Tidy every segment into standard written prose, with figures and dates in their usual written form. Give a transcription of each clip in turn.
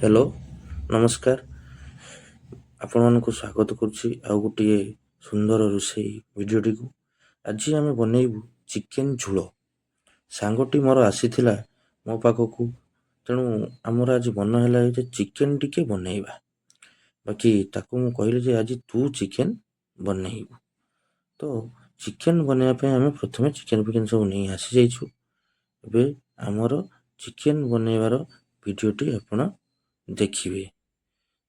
Hello, ନମସ୍କାର। ଆପଣମାନଙ୍କୁ ସ୍ୱାଗତ କରୁଛି ଆଉ ଗୋଟିଏ ସୁନ୍ଦର ରୋଷେଇ ଭିଡ଼ିଓଟିକୁ। ଆଜି ଆମେ ବନେଇବୁ ଚିକେନ୍ ଝୋଳ। ସାଙ୍ଗଟି ମୋର ଆସିଥିଲା ମୋ ପାଖକୁ, ତେଣୁ ଆମର ଆଜି ମନ ହେଲା ଯେ ଚିକେନ୍ ଟିକେ ବନେଇବା। ବାକି ତାକୁ ମୁଁ କହିଲି ଯେ ଆଜି ତୁ ଚିକେନ୍ ବନେଇବୁ। ତ ଚିକେନ୍ ବନେଇବା ପାଇଁ ଆମେ ପ୍ରଥମେ ଚିକେନ୍ ଫିକେନ୍ ସବୁ ନେଇ ଆସିଯାଇଛୁ। ଏବେ ଆମର ଚିକେନ୍ ବନେଇବାର ଭିଡ଼ିଓଟି ଆପଣ ଦେଖିବେ।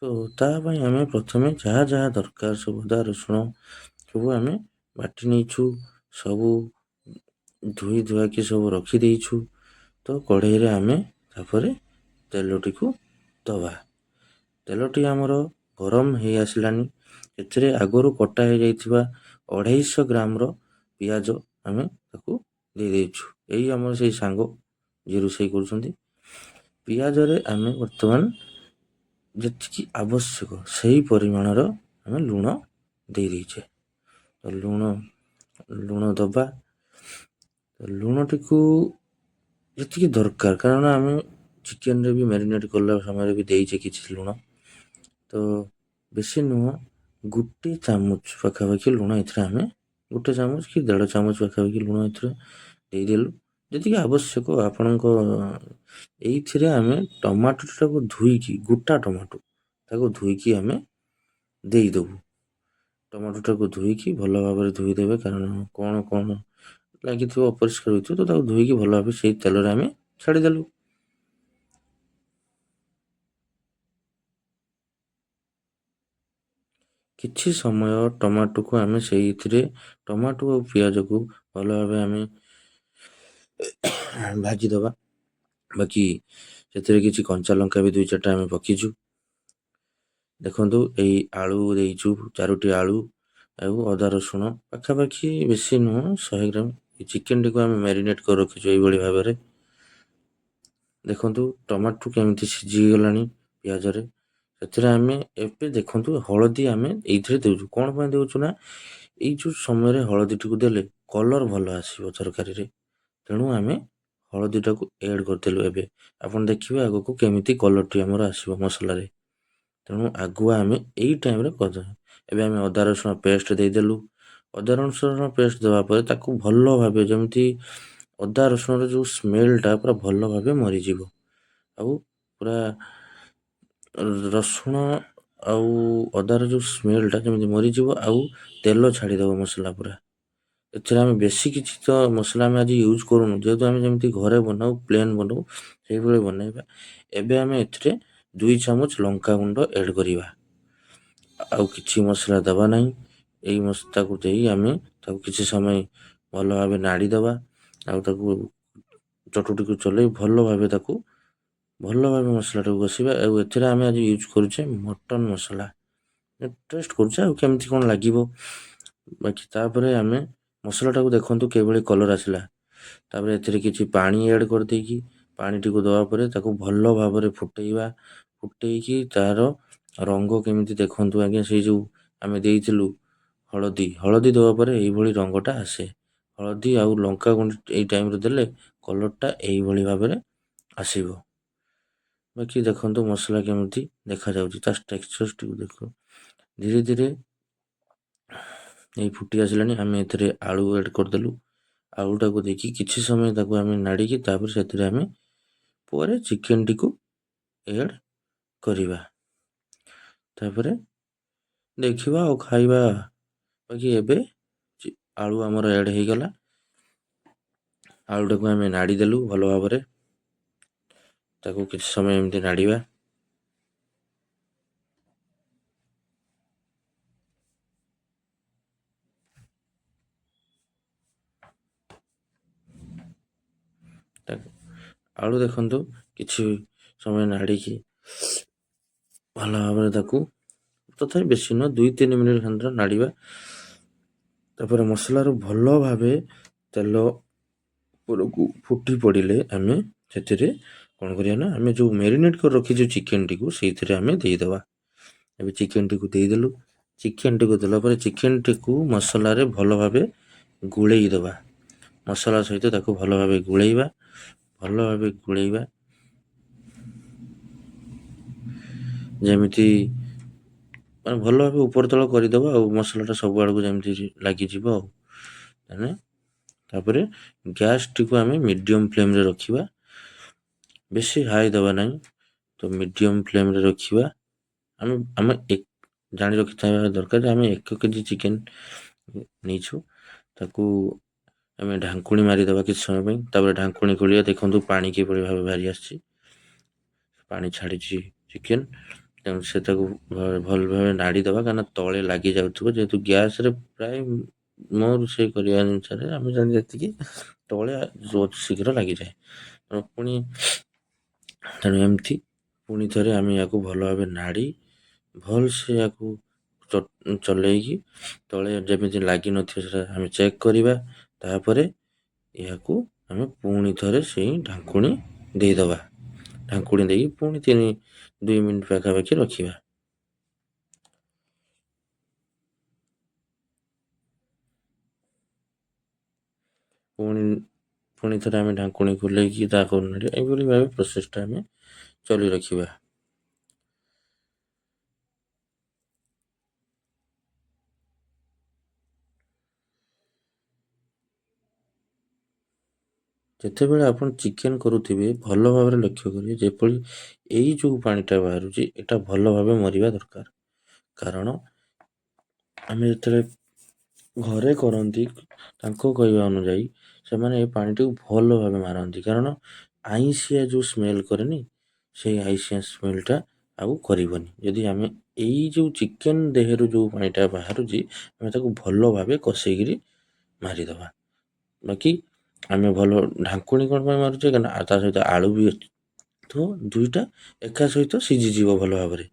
ତ ତା ପାଇଁ ଆମେ ପ୍ରଥମେ ଯାହା ଯାହା ଦରକାର ସବୁ ଅଦା ରସୁଣ ସବୁ ଆମେ ବାଟି ନେଇଛୁ, ସବୁ ଧୋଇ ଧୁଆକି ସବୁ ରଖିଦେଇଛୁ। ତ କଢ଼େଇରେ ଆମେ ତାପରେ ତେଲଟିକୁ ଦେବା। ତେଲଟି ଆମର ଗରମ ହେଇ ଆସିଲାଣି। ଏଥିରେ ଆଗରୁ କଟା ହେଇଯାଇଥିବା 250 ଗ୍ରାମର ପିଆଜ ଆମେ ତାକୁ ଦେଇଦେଇଛୁ। ଏଇ ଆମର ସେଇ ସାଙ୍ଗ ଯିଏ ରୋଷେଇ କରୁଛନ୍ତି। ପିଆଜରେ ଆମେ ବର୍ତ୍ତମାନ ଯେତିକି ଆବଶ୍ୟକ ସେଇ ପରିମାଣର ଆମେ ଲୁଣ ଦେଇ ଦେଇଛେ। ତ ଲୁଣ ଦେବା, ଲୁଣଟିକୁ ଯେତିକି ଦରକାର, କାରଣ ଆମେ ଚିକେନରେ ବି ମ୍ୟାରିନେଟ୍ କଲା ସମୟରେ ବି ଦେଇଛେ କିଛି ଲୁଣ। ତ ବେଶୀ ନୁହଁ, 1 ଚାମଚ ପାଖାପାଖି ଲୁଣ ଏଥିରେ ଆମେ 1 ଚାମଚ କି 1.5 ଚାମଚ ପାଖାପାଖି ଲୁଣ ଏଥିରେ ଦେଇଦେଲୁ, ଯେତିକି ଆବଶ୍ୟକ ଆପଣଙ୍କ। ଏଇଥିରେ ଆମେ ଟମାଟୋଟାକୁ ଧୋଇକି, ଗୋଟା ଟମାଟୋ ତାକୁ ଧୋଇକି ଆମେ ଦେଇଦେବୁ। ଟମାଟୋଟାକୁ ଧୋଇକି ଭଲ ଭାବରେ ଧୋଇଦେବେ, କାରଣ କ'ଣ କ'ଣ ଲାଗିଥିବ, ଅପରିଷ୍କାର ହୋଇଥିବ, ତ ତାକୁ ଧୋଇକି ଭଲ ଭାବେ ସେଇ ତେଲରେ ଆମେ ଛାଡ଼ିଦେଲୁ। କିଛି ସମୟ ଟମାଟୋକୁ ଆମେ ସେଇଥିରେ ଟମାଟୋ ଆଉ ପିଆଜକୁ ଭଲ ଭାବେ ଆମେ ଭାଜିଦେବା। ବାକି ସେଥିରେ କିଛି କଞ୍ଚା ଲଙ୍କା ବି 2-4ଟା ଆମେ ପକେଇଛୁ। ଦେଖନ୍ତୁ, ଏଇ ଆଳୁ ଦେଇଛୁ, 4ଟି ଆଳୁ ଆଉ ଅଦା ରସୁଣ ପାଖାପାଖି ବେଶୀ ନୁହଁ, 100 ଗ୍ରାମ। ଏ ଚିକେନଟିକୁ ଆମେ ମ୍ୟାରିନେଟ୍ କରି ରଖିଛୁ ଏଇଭଳି ଭାବରେ। ଦେଖନ୍ତୁ ଟମାଟୋ କେମିତି ସିଝିଗଲାଣି ପିଆଜରେ। ସେଥିରେ ଆମେ ଏବେ ଦେଖନ୍ତୁ ହଳଦୀ ଆମେ ଏଇଥିରେ ଦେଉଛୁ। କ'ଣ ପାଇଁ ଦେଉଛୁ ନା, ଏଇ ଯେଉଁ ସମୟରେ ହଳଦୀଟିକୁ ଦେଲେ କଲର୍ ଭଲ ଆସିବ ତରକାରୀରେ, ତେଣୁ ଆମେ ହଳଦୀଟାକୁ ଏଡ଼୍ କରିଦେଲୁ। ଏବେ ଆପଣ ଦେଖିବେ ଆଗକୁ କେମିତି କଲର୍ଟି ଆମର ଆସିବ ମସଲାରେ। ତେଣୁ ଆଗୁଆ ଆମେ ଏଇ ଟାଇମ୍ରେ କରିଦେବା। ଏବେ ଆମେ ଅଦା ରସୁଣ ପେଷ୍ଟ ଦେଇଦେଲୁ। ଅଦା ରସୁଣ ପେଷ୍ଟ ଦେବା ପରେ ତାକୁ ଭଲ ଭାବେ, ଯେମିତି ଅଦା ରସୁଣର ଯେଉଁ ସ୍ମେଲଟା ପୁରା ଭଲ ଭାବେ ମରିଯିବ, ଆଉ ପୁରା ରସୁଣ ଆଉ ଅଦାର ଯେଉଁ ସ୍ମେଲଟା ଯେମିତି ମରିଯିବ ଆଉ ତେଲ ଛାଡ଼ିଦେବ ମସଲା ପୁରା। ଏଥିରେ ଆମେ ବେଶୀ କିଛି ତ ମସଲା ଆମେ ଆଜି ୟୁଜ୍ କରୁନୁ, ଯେହେତୁ ଆମେ ଯେମିତି ଘରେ ବନାଉ, ପ୍ଲେନ୍ ବନାଉ, ସେଇଭଳି ବନାଇବା। ଏବେ ଆମେ ଏଥିରେ 2 ଚାମଚ ଲଙ୍କାଗୁଣ୍ଡ ଏଡ଼୍ କରିବା, ଆଉ କିଛି ମସଲା ଦେବା ନାହିଁ। ଏଇ ମସଲାକୁ ଦେଇ ଆମେ ତାକୁ କିଛି ସମୟ ଭଲ ଭାବେ ନାଡ଼ି ଦେବା, ଆଉ ତାକୁ ଚଟୁଟିକୁ ଚଲେଇ ଭଲ ଭାବେ ତାକୁ ଭଲ ଭାବେ ମସଲାଟାକୁ କଷିବା। ଆଉ ଏଥିରେ ଆମେ ଆଜି ୟୁଜ୍ କରୁଛେ ମଟନ୍ ମସଲା, ଟେଷ୍ଟ କରୁଛେ ଆଉ କେମିତି କ'ଣ ଲାଗିବ। ବାକି ତାପରେ ଆମେ ମସଲାଟାକୁ ଦେଖନ୍ତୁ କିଭଳି କଲର୍ ଆସିଲା। ତାପରେ ଏଥିରେ କିଛି ପାଣି ଏଡ଼୍ କରିଦେଇକି ପାଣିଟିକୁ ଦେବା ପରେ ତାକୁ ଭଲ ଭାବରେ ଫୁଟେଇବା। ଫୁଟେଇକି ତାର ରଙ୍ଗ କେମିତି ଦେଖନ୍ତୁ ଆଜ୍ଞା, ସେଇ ଯେଉଁ ଆମେ ଦେଇଥିଲୁ ହଳଦୀ, ହଳଦୀ ଦେବା ପରେ ଏଇଭଳି ରଙ୍ଗଟା ଆସେ। ହଳଦୀ ଆଉ ଲଙ୍କା ଗୁଣ୍ଡ ଏଇ ଟାଇମ୍ରେ ଦେଲେ କଲର୍ଟା ଏଇଭଳି ଭାବରେ ଆସିବ। ବାକି ଦେଖନ୍ତୁ ମସଲା କେମିତି ଦେଖାଯାଉଛି, ତା ଟେକ୍ସଚର୍ଟିକୁ ଦେଖ। ଧୀରେ ଧୀରେ ଏଇ ଫୁଟି ଆସିଲାଣି। ଆମେ ଏଥିରେ ଆଳୁ ଏଡ଼୍ କରିଦେଲୁ। ଆଳୁଟାକୁ ଦେଇକି କିଛି ସମୟ ତାକୁ ଆମେ ନାଡ଼ିକି ତାପରେ ସେଥିରେ ଆମେ ପରେ ଚିକେନଟିକୁ ଏଡ଼୍ କରିବା। ତାପରେ ଦେଖିବା ଆଉ ଖାଇବା। ବାକି ଏବେ ଆଳୁ ଆମର ଏଡ଼୍ ହେଇଗଲା। ଆଳୁଟାକୁ ଆମେ ନାଡ଼ିଦେଲୁ ଭଲ ଭାବରେ, ତାକୁ କିଛି ସମୟ ଏମିତି ନାଡ଼ିବା। ତାକୁ ଆଳୁ ଦେଖନ୍ତୁ କିଛି ସମୟ ନାଡ଼ିକି ଭଲ ଭାବରେ ତାକୁ, ତଥାପି ବେଶୀ ନୁହଁ, 2-3 ମିନିଟ୍ ଖଣ୍ଡେ ନାଡ଼ିବା। ତାପରେ ମସଲାରୁ ଭଲ ଭାବେ ତେଲ ଉପରକୁ ଫୁଟି ପଡ଼ିଲେ ଆମେ ସେଥିରେ କ'ଣ କରିବା ନା, ଆମେ ଯେଉଁ ମ୍ୟାରିନେଟ୍ କରି ରଖିଛୁ ଚିକେନଟିକୁ ସେଇଥିରେ ଆମେ ଦେଇଦେବା। ଏବେ ଚିକେନଟିକୁ ଦେଇଦେଲୁ। ଚିକେନଟିକୁ ଦେଲା ପରେ ଚିକେନଟିକୁ ମସଲାରେ ଭଲ ଭାବେ ଗୋଳେଇ ଦେବା। ମସଲା ସହିତ ତାକୁ ଭଲ ଭାବେ ଗୋଳେଇବା, ଭଲ ଭାବେ ଗୋଳେଇବା। ଯେମିତି ମାନେ ଭଲ ଭାବେ ଉପର ତଳ କରିଦେବା ଆଉ ମସଲାଟା ସବୁ ଆଡ଼କୁ ଯେମିତି ଲାଗିଯିବ। ଆଉ ମାନେ ତାପରେ ଗ୍ୟାସ୍ଟିକୁ ଆମେ ମିଡ଼ିୟମ୍ ଫ୍ଲେମ୍ରେ ରଖିବା, ବେଶୀ ହାଇ ଦେବା ନାହିଁ, ତ ମିଡ଼ିୟମ୍ ଫ୍ଲେମ୍ରେ ରଖିବା। ଆମେ ଜାଣି ରଖିଥିବା ଦରକାର ଯେ ଆମେ 1 କେଜି ଚିକେନ୍ ନେଇଛୁ। ତାକୁ ଆମେ ଢାଙ୍କୁଣୀ ମାରିଦେବା କିଛି ସମୟ ପାଇଁ। ତାପରେ ଢାଙ୍କୁଣୀ ଖୋଲିବା, ଦେଖନ୍ତୁ ପାଣି କିଭଳି ଭାବେ ବାହାରି ଆସିଛି, ପାଣି ଛାଡ଼ିଛି ଚିକେନ୍। ତେଣୁ ସେ ତାକୁ ଭଲ ଭାବେ ନାଡ଼ି ଦେବା, କାରଣ ତଳେ ଲାଗିଯାଉଥିବ। ଯେହେତୁ ଗ୍ୟାସ୍ରେ ପ୍ରାୟ ମୋ ରୋଷେଇ କରିବା ଅନୁସାରେ ଆମେ ଜାଣି ଯେତିକି ତଳେ ବହୁତ ଶୀଘ୍ର ଲାଗିଯାଏ। ତେଣୁ ପୁଣି ତେଣୁ ଏମିତି ପୁଣି ଥରେ ଆମେ ୟାକୁ ଭଲ ଭାବେ ନାଡ଼ି ଭଲସେ ୟାକୁ ଚଲେଇକି ତଳେ ଯେମିତି ଲାଗିନଥିବ ସେଟା ଆମେ ଚେକ୍ କରିବା। ତାପରେ ଏହାକୁ ଆମେ ପୁଣି ଥରେ ସେଇ ଢାଙ୍କୁଣୀ ଦେଇଦେବା। ଢାଙ୍କୁଣୀ ଦେଇକି ପୁଣି 2 ମିନିଟ୍ ପାଖାପାଖି ରଖିବା। ପୁଣି ଥରେ ଆମେ ଢାଙ୍କୁଣୀ ଖୋଲେଇକି ତାକୁ ଏଇଭଳି ଭାବେ ପ୍ରୋସେସ୍ଟା ଆମେ ଚଲେଇ ରଖିବା। ଯେତେବେଳେ ଆପଣ ଚିକେନ୍ କରୁଥିବେ ଭଲ ଭାବରେ ଲକ୍ଷ୍ୟ କରିବେ ଯେପରି ଏଇ ଯେଉଁ ପାଣିଟା ବାହାରୁଛି ଏଇଟା ଭଲ ଭାବେ ମରିବା ଦରକାର। କାରଣ ଆମେ ଯେତେବେଳେ ଘରେ କରନ୍ତି ତାଙ୍କ କହିବା ଅନୁଯାୟୀ ସେମାନେ ଏ ପାଣିଟିକୁ ଭଲ ଭାବେ ମାରନ୍ତି, କାରଣ ଆଇଁଷିଆ ଯେଉଁ ସ୍ମେଲ୍ କରେନି ସେଇ ଆଇଁଷିଆ ସ୍ମେଲ୍ଟା ଆଉ କରିବନି। ଯଦି ଆମେ ଏଇ ଯେଉଁ ଚିକେନ୍ ଦେହରୁ ଯେଉଁ ପାଣିଟା ବାହାରୁଛି ଆମେ ତାକୁ ଭଲ ଭାବେ କଷେଇକିରି ମାରିଦେବା। ବାକି ଆମେ ଭଲ ଢାଙ୍କୁଣୀ କ'ଣ ପାଇଁ ମାରୁଛେ, କାରଣ ତା ସହିତ ଆଳୁ ବି ଅଛି, ତ ଦୁଇଟା ଏକା ସହିତ ସିଝିଯିବ ଭଲ ଭାବରେ।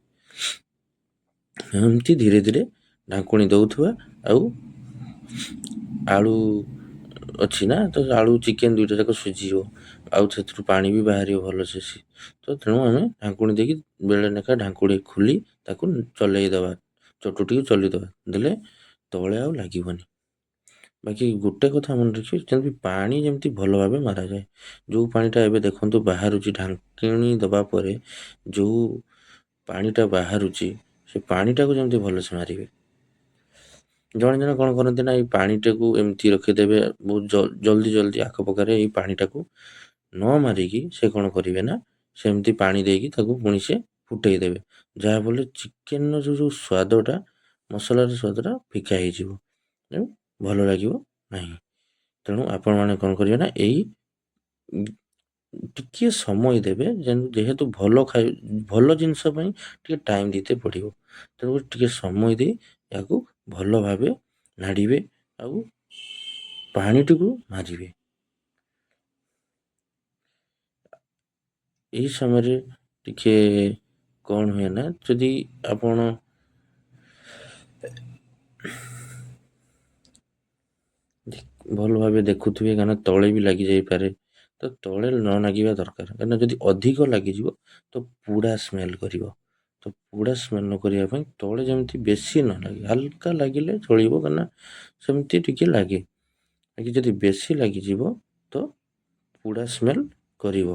ଏମିତି ଧୀରେ ଧୀରେ ଢାଙ୍କୁଣୀ ଦେଉଥିବା, ଆଉ ଆଳୁ ଅଛି ନା, ତ ଆଳୁ ଚିକେନ୍ ଦୁଇଟା ଯାକ ସିଝିଯିବ, ଆଉ ସେଥିରୁ ପାଣି ବି ବାହାରିବ ଭଲସେ। ତ ତେଣୁ ଆମେ ଢାଙ୍କୁଣୀ ଦେଇକି ବେଳେ ଲେଖା ଢାଙ୍କୁଣୀ ଖୋଲି ତାକୁ ଚଲେଇ ଦେବା, ଚଟୁଟିକୁ ଚଲେଇ ଦେବା, ଦେଲେ ତଳେ ଆଉ ଲାଗିବନି। ବାକି ଗୋଟେ କଥା ମନେ ରଖିବେ, ଯେମିତି ପାଣି ଯେମିତି ଭଲ ଭାବେ ମାରାଯାଏ। ଯେଉଁ ପାଣିଟା ଏବେ ଦେଖନ୍ତୁ ବାହାରୁଛି ଢାଙ୍କୁଣୀ ଦେବା ପରେ ଯେଉଁ ପାଣିଟା ବାହାରୁଛି ସେ ପାଣିଟାକୁ ଯେମିତି ଭଲସେ ମାରିବେ। ଜଣେ ଜଣେ କ'ଣ କରନ୍ତି ନା ଏଇ ପାଣିଟାକୁ ଏମିତି ରଖିଦେବେ ବହୁତ ଜଲ୍ଦି ଜଲ୍ଦି ଆଖପାଖରେ, ଏଇ ପାଣିଟାକୁ ନ ମାରିକି ସେ କ'ଣ କରିବେ ନା ସେମିତି ପାଣି ଦେଇକି ତାକୁ ପୁଣି ସେ ଫୁଟେଇ ଦେବେ, ଯାହାଫଳରେ ଚିକେନ୍ର ଯେଉଁ ସ୍ୱାଦଟା ମସଲାର ସ୍ୱାଦଟା ଫିକା ହେଇଯିବ, ତେଣୁ ଭଲ ଲାଗିବ ନାହିଁ। ତେଣୁ ଆପଣମାନେ କ'ଣ କରିବେ ନା ଏଇ ଟିକିଏ ସମୟ ଦେବେ, ଯେହେତୁ ଭଲ ଜିନିଷ ପାଇଁ ଟିକେ ଟାଇମ୍ ଦେଇତେ ପଡ଼ିବ, ତେଣୁ ଟିକେ ସମୟ ଦେଇ ଏହାକୁ ଭଲ ଭାବେ ନାଡ଼ିବେ ଆଉ ପାଣିଟିକୁ ମାରିବେ। ଏହି ସମୟରେ ଟିକେ କ'ଣ ହୁଏ ନା ଯଦି ଆପଣ ଭଲ ଭାବେ ଦେଖୁଥିବେ, କାରଣ ତଳେ ବି ଲାଗିଯାଇପାରେ, ତ ତଳେ ନ ଲାଗିବା ଦରକାର, କାରଣ ଯଦି ଅଧିକ ଲାଗିଯିବ ତ ପୋଡ଼ା ସ୍ମେଲ୍ କରିବ। ତ ପୋଡ଼ା ସ୍ମେଲ୍ ନ କରିବା ପାଇଁ ତଳେ ଯେମିତି ବେଶୀ ନ ଲାଗେ, ହାଲକା ଲାଗିଲେ ଚଳିବ, କାରଣ ସେମିତି ଟିକେ ଲାଗେ, ବାକି ଯଦି ବେଶୀ ଲାଗିଯିବ ତ ପୋଡ଼ା ସ୍ମେଲ୍ କରିବ।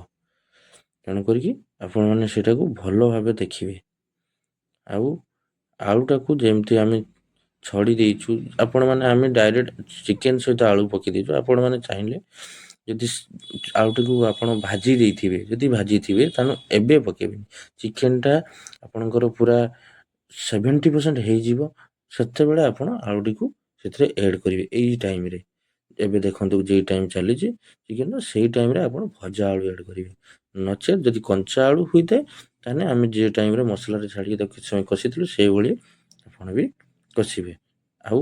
ତେଣୁ କରିକି ଆପଣମାନେ ସେଇଟାକୁ ଭଲ ଭାବେ ଦେଖିବେ। ଆଉ ଆଳୁଟାକୁ ଯେମିତି ଆମେ ଛଡ଼ି ଦେଇଛୁ, ଆପଣମାନେ ଆମେ ଡାଇରେକ୍ଟ ଚିକେନ୍ ସହିତ ଆଳୁ ପକାଇ ଦେଇଛୁ। ଆପଣମାନେ ଚାହିଁଲେ ଯଦି ଆଳୁଟିକୁ ଆପଣ ଭାଜି ଦେଇଥିବେ, ଯଦି ଭାଜିଥିବେ ତାହେଲେ ଏବେ ପକାଇବେନି। ଚିକେନ୍ଟା ଆପଣଙ୍କର ପୁରା 70% ହେଇଯିବ, ସେତେବେଳେ ଆପଣ ଆଳୁଟିକୁ ସେଥିରେ ଏଡ଼୍ କରିବେ। ଏଇ ଟାଇମ୍ରେ ଏବେ ଦେଖନ୍ତୁ ଯେଇ ଟାଇମ୍ ଚାଲିଛି ଚିକେନ୍ର, ସେଇ ଟାଇମ୍ରେ ଆପଣ ଭଜା ଆଳୁ ଏଡ଼୍ କରିବେ। ନଚେତ୍ ଯଦି କଞ୍ଚା ଆଳୁ ହୋଇଥାଏ ତାହେଲେ ଆମେ ଯେ ଟାଇମ୍ରେ ମସଲାରେ ଛାଡ଼ିକି ତାକୁ କିଛି ସମୟ କଷିଥିଲୁ ସେଇଭଳି ଆପଣ ବି କଷିବେ। ଆଉ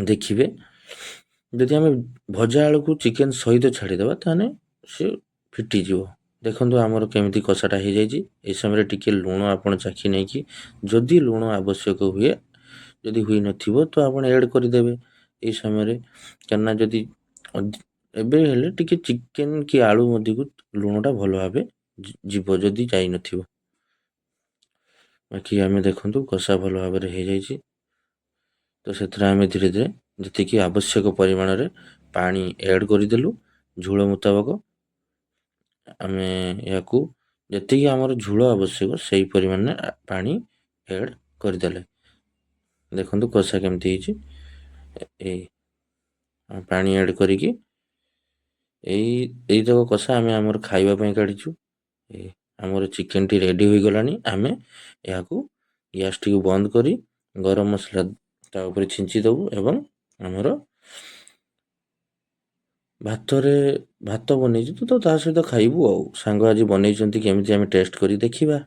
ଦେଖିବେ ଯଦି ଆମେ ଭଜା ଆଳୁକୁ ଚିକେନ୍ ସହିତ ଛାଡ଼ିଦେବା ତାହେଲେ ସେ ଫିଟିଯିବ। ଦେଖନ୍ତୁ ଆମର କେମିତି କଷାଟା ହେଇଯାଇଛି। ଏ ସମୟରେ ଟିକେ ଲୁଣ ଆପଣ ଚାଖି ନେଇକି, ଯଦି ଲୁଣ ଆବଶ୍ୟକ ହୁଏ, ଯଦି ହୋଇନଥିବ ତ ଆପଣ ଏଡ଼୍ କରିଦେବେ ଏଇ ସମୟରେ। କାହିଁକିନା ଯଦି ଏବେ ହେଲେ ଟିକେ ଚିକେନ୍ କି ଆଳୁ ମଧ୍ୟକୁ ଲୁଣଟା ଭଲ ଭାବେ ଯିବ ଯଦି ଯାଇନଥିବ। ବାକି ଆମେ ଦେଖନ୍ତୁ କଷା ଭଲ ଭାବରେ ହେଇଯାଇଛି। ତ ସେଥିରେ ଆମେ ଧୀରେ ଧୀରେ ଯେତିକି ଆବଶ୍ୟକ ପରିମାଣରେ ପାଣି ଏଡ଼୍ କରିଦେଲୁ ଝୋଳ ମୁତାବକ। ଆମେ ଏହାକୁ ଯେତିକି ଆମର ଝୋଳ ଆବଶ୍ୟକ ସେଇ ପରିମାଣରେ ପାଣି ଏଡ଼୍ କରିଦେଲେ। ଦେଖନ୍ତୁ କଷା କେମିତି ହେଇଛି। ଏଇ ପାଣି ଆଡ଼୍ କରିକି ଏଇତକ କଷା ଆମେ ଆମର ଖାଇବା ପାଇଁ କାଢ଼ିଛୁ। ଏ ଆମର ଚିକେନଟି ରେଡ଼ି ହୋଇଗଲାଣି। ଆମେ ଏହାକୁ ଗ୍ୟାସଟିକୁ ବନ୍ଦ କରି ଗରମ ମସଲା ତା ଉପରେ ଛିଞ୍ଚି ଦେବୁ ଏବଂ ଆମର ଭାତରେ, ଭାତ ବନେଇଛୁ ତ ତା ସହିତ ଖାଇବୁ। ଆଉ ସାଙ୍ଗ ଆଜି ବନେଇଛନ୍ତି, କେମିତି ଆମେ ଟେଷ୍ଟ କରି ଦେଖିବା।